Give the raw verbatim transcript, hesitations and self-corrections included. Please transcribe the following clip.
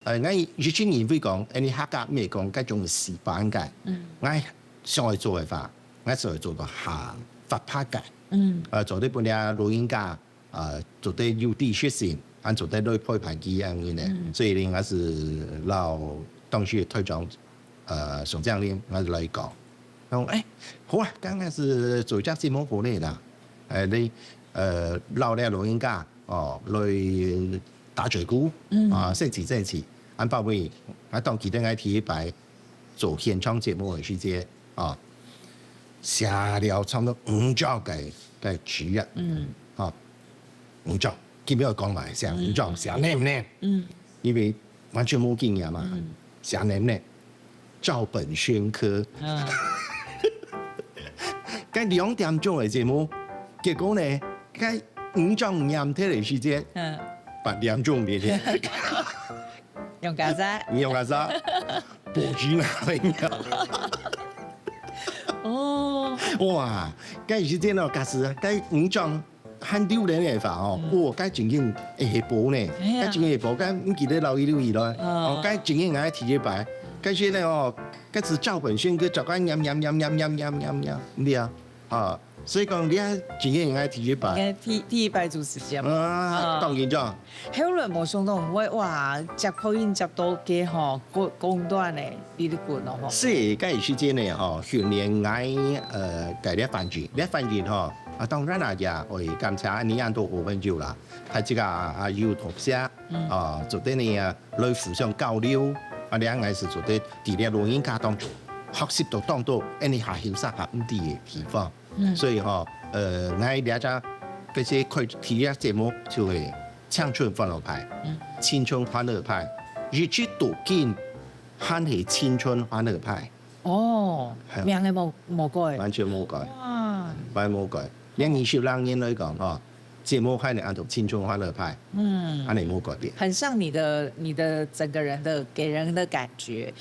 呃，𠊎一直認為講，𠊎客家毋係講該種死板个，嗯，𠊎想愛做个話，𠊎想愛做到較活潑个，嗯，呃，做得分這老人家，呃，做得有知識性，還做得來陪伴佢恁樣呢。嗯，所以呢，𠊎係摎當時个隊長，呃，宋江林，𠊎就來講，佢講，哎，好啊，剛開始做隻節目好咧啦，呃，你，呃，摎這老人家，哦，來打嘴鼓，嗯，啊，生趣生趣，恁包尾，啊，當記得𠊎第一擺做現場節目个時節，啊，寫了差不多五張个个紙啊，嗯，啊，五張，基本上講來寫五張，寫淰淰，嗯，因為完全無經驗嘛，寫淰淰，照本宣科。嗯，該兩點鐘个節目，結果呢，該五張唸忒个時間，嗯，八點鐘个天。用該隻？你用該隻？報紙拿來唸。哦，哇，該時間哦，假使該五張還留等个話哦，哇，該正經會下播呢，哎呀，該正經下播，該毋記得留意留意咯。哦，該正經𠊎第一擺，該時呢哦，該係照本宣科，照該唸唸唸唸唸唸唸唸，對啊，啊，所以講你看正經𠊎第一擺。應該第第一擺主持節目。啊，當緊張。後來無想到會哇，接配音接到个吼，公公段呢，你的滾哦吼。是，該時間呢吼，訓練𠊎呃，該个環境，這環境吼，啊，當然啦，也會感謝恁呢恁多好朋友啦，大家啊，啊有同事，啊，做得呢啊，來互相交流，啊，兩个係做得在這老人家當中學習到當多，恁呢下後生下毋知个地方。所以吼，呃，𠊎這隻這些開第一節目就係青春歡樂派，青春歡樂派，一直到今還係青春歡樂派。哦，係啊，名个無無改。完全無改，哇，完全無改。連二十零年來講吼，節目還係安到青春歡樂派，嗯，安呢無改變。很像你的你的整個人的給人的感覺，